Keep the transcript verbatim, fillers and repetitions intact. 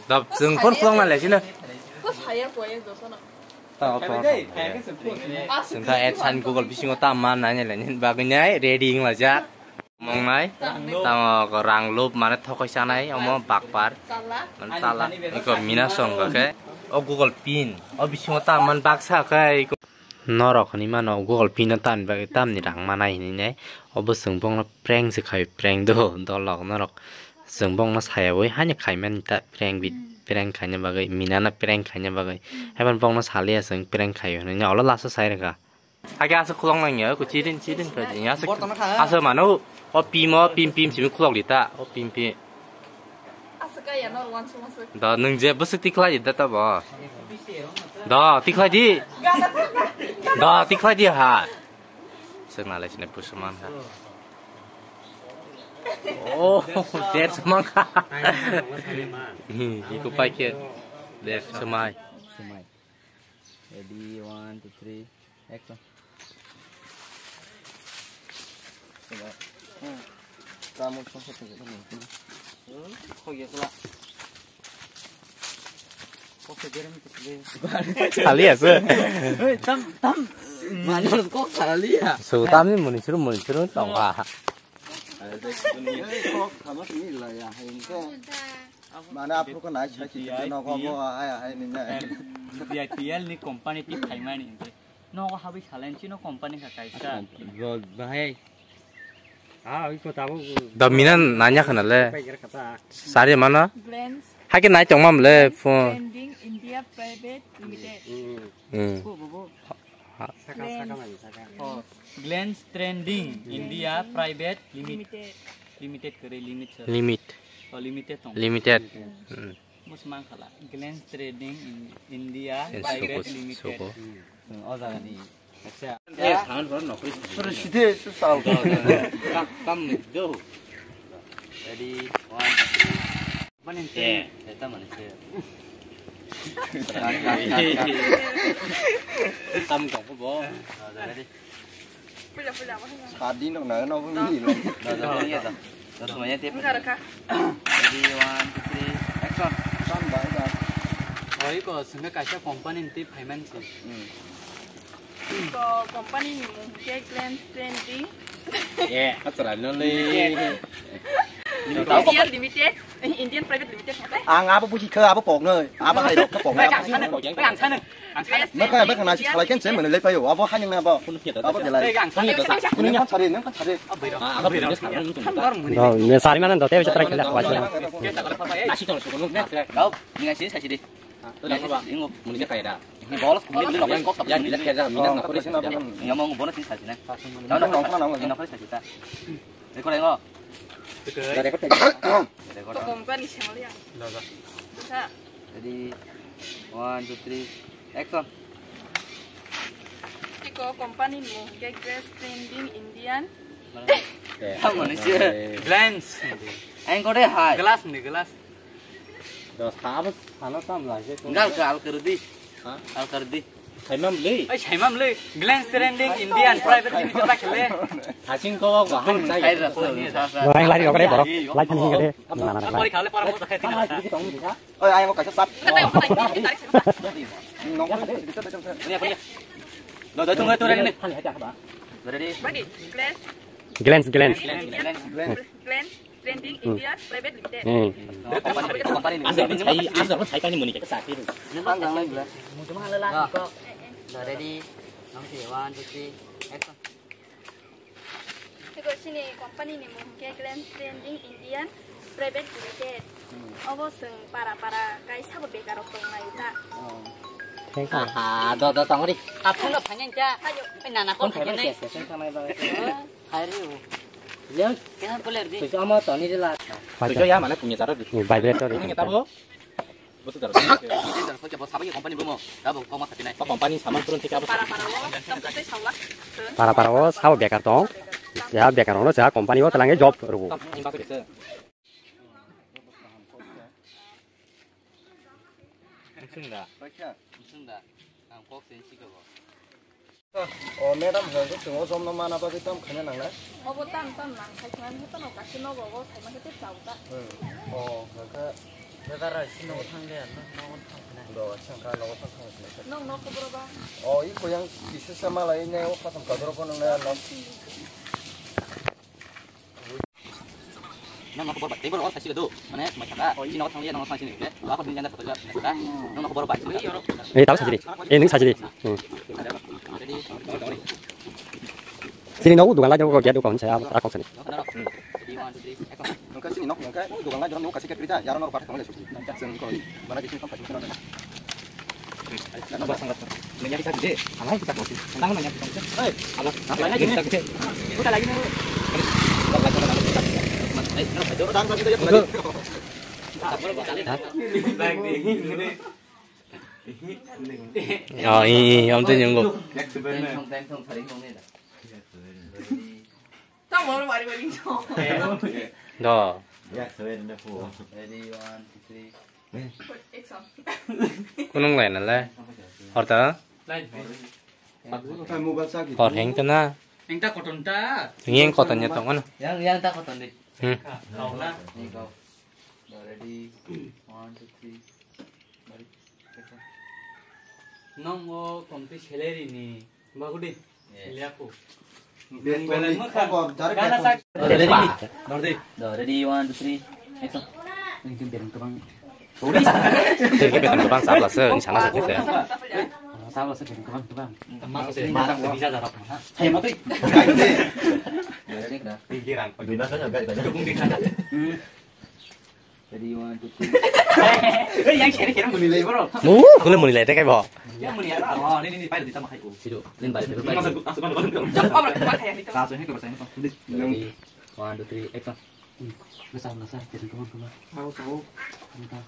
Da chwng phone khulokna le sino. Tao, tao, tao. Chwng kha adsense Google bisingo tamo ma nai le nini bagwi nai ready wng laijak. Mongnai, tamo rang lup mane thokoi chanai omo bakpar. Mane chala. Iko mina song khe. O Google pin. O bisingo tamo man baksa khe. Norok hinwi mano Google pin no tamni bagwi tamni rang manai hinwi nai. Obo chwng bongno prank se khai, prank do, dolok norok. Chwng bongno sayawi haino khaimani ta prank bi, prank khaina bagwi, minana prank khaina bagwi. Haiban bongno saliya chwng prank khaio hinwi olo last o sai rwkha. Hakhe aswk khulok nangya, ko chidin, chidin kha jing aswk. Aswk mano, o pim, o pim, pim simi khulok di ta, o pim, pim. Aswk kaya no wan suma suk. Da nwng je bwswk tikhlai di da ta bo. Da tikhlai di. Da tikhlai di ha. Sek nalai sini pusuman ha. Oh, der semang ha. Iku pakai der semai. Semai. Ready, one, two, three, action. Tamo kok kok ya sala. Kok se jerem tu sebe. Sali ase. Hei, tam tam. Manor kok sali ya. So tamni muni suru muni suru tongwa. Kok sama sini la ya, hai ko. Mana aphuru ko nai sai si no ko bo ai ai ni na. B I P L ni company ti phaimani hingke. Nogo habwi salai chino company kha kaisa. Bahai. Ah, iko tabo. Da mina nanya khana le. Sari mana? Glance. Hake nai tong mam le phone. Trending India Private Limited. Hmm. Bo, bo, bo. Glance. Oh, Glance Trending India Private Limit. Limited. Limited kare limit sir. Limit. Oh, limited tong. Limited. Hmm. Musmang khala. Glance Trading in India Private Limited. Sugo. Hmm, o jaga ni. Acha. Eh, saman phone nokri. Sir, sithe, sir, sal. Kam, kam ni do. Ready, one, two, three. Mane te. Eh, eta mane te. Tam kok bo. Ready. Sadi nok na no bumi lo. Da, da, da, da. Da, semuanya tiap. Enggak rekha. Ready, one, two, three, action. Tam bai bai. Oi ko sengke kaisa company ni twi phaiman se. Hmm. Ko company ni mung ke Glance Trending. Eh, asra no le. India Limited, Indian Private Limited. Ang abo buji khe abo poknoi, abo hai rok khe poknoi. Ang sana. Bwkha, bwkha nasi khalai khe se mwnwi lai phaio. Abo haino na bo. Abo belai. Nung phan sari, nung phan sari. Do, me sari mana do te bisa try kela. Nasi tong suko nung. Kau, ninga sini sasi di. Ingo, muni kaya da. Bolos, muni kok. Ya, bila kaya da, mina na kore. Ya, mau bono sini sasi na. Nang, nang, nang, nang. Ini kore sasi ta. Record engo. Record. Record. Company sama liya. Bisa. Ready, one, two, three, action. Iko company ni mung ke Glance Trending Indian. Tamo ni se. Glance. Ang kore hai. Glass ni glass. Dos habas sana tam la se. Gal ka al kar di. Ha? Al kar di. Saimam le. Ai saimam le. Glance Trending Indian Private Limited ba khele. Haching ko ko han sai. Sai ra sa sa. Gorang lari ko kare borok. Lai thani kare. Na na na. Pori khale para mo khai. Oi, ayang ko kaisa sap. Nong ko sini kita. Ini apa ya? Lo dah tunggu tu ini. Ready? Ready. Glance. Glance, Glance. Glance. Glance. Glance Trending India Private Limited. Hmm. Company, company ni. Asal pun saya, asal pun saya ni muni ke sakit. Nang lang lang. Ready? Nang si one, two, three, action. Tiko sini company ni mung ke Glance Trending Indian Private Limited. Hmm. Obo seng para para kaisa bo bekar rok tong lai ta. Oh. Thank you. Aha, do do tong ri. Apun lo phanyang cha. Ayo. Ai nana kon phanyang nai. Hai ri u. Yang. Kena poler di. Tuju ama toni de la. Tuju ya mana punya cara di. Vibrator. Ini kita bo. Bwswk jora. Ini jora sokya bo sabagi company bo mo. Da bo kok ma khati nai. Bo company saman purun thik abo. Para para o, tam katai sawla. Para para o sabo bekar tong. Ya bekar ono sa company o talange job rubu. Tam, ini pasal kesa. Sing da. Sing da. Ang kok sen sika bo. O madam, hwnkhe chwng o jomno mana bagwi tam khaina nangnai? Obo tam tam nang khai khnani hwnkhe no kaisa nogo o saima khe tei chao ta. Hmm. O hwnkhe. Brother, sini nogo thang le, nogo thang khnai. Do, chang kha nogo thang thang khnai. Nong no khobor ba? O, i koyang kisa sa malai ne o khatam kadro ko nang na no. Nang no khobor ba, table or sasile do. Mane, mai thaka, sini nogo thang le, nogo thang sini. Ba ko din janda photo ja. Nang no khobor ba. Eh, tao sajili. Eh, ning sajili. Hmm. Sini nogo dukan la jago gate ko sa, a kok sini. Nungkha sini nok nungkha dukan la jorong nungkha sikhe prita yaro nor pathak tongla susi. Sini ko mana kisi kam pati. Nang ba sangat. Nanya kita gede. Alai kita gede. Nang nanya kita gede. Hei, apa? Nanya kita gede. Kita lagi nang. Oh, i, i, am tu nyunggo. Tamo mari mari. Do. Ready, one, two, three. Action. Kunung lai na lai. Horta. Hor heng ta na. Engta koton ta. Yang koton ya tong ano. Yang, yang ta koton di. Hmm. Kau na. Ni kau. Ready, one, two, three. Nong o komti salary ni bagudi. Liaku. Ready, one, two, three, action. Ini kan bereng kebang. Ini kan bereng kebang, sabar se, ini sana saja se. Sabar se, bereng kebang, kebang. Mas se, mas se, bisa darap. Saya mati. Ready, dah. Pinggiran. Dunia sana, guys, banyak. Kebun di sana. Hmm. Ready, one, two, three. Eh, yang share, share muni lai, bro. Mu, kule muni lai, tekai bo. Yang muni ya, oh, ini, ini, pilot kita makai, oh. Sido, ini balik, ini balik. Masuk, masuk, masuk, masuk. Jump, apa, apa, kayak gitu. Langsung ini ke bahasa ini, Pak. Ready, one, two, three, action. Hmm, besar, besar, jadi kawan, kawan. Tahu, tahu. Entah.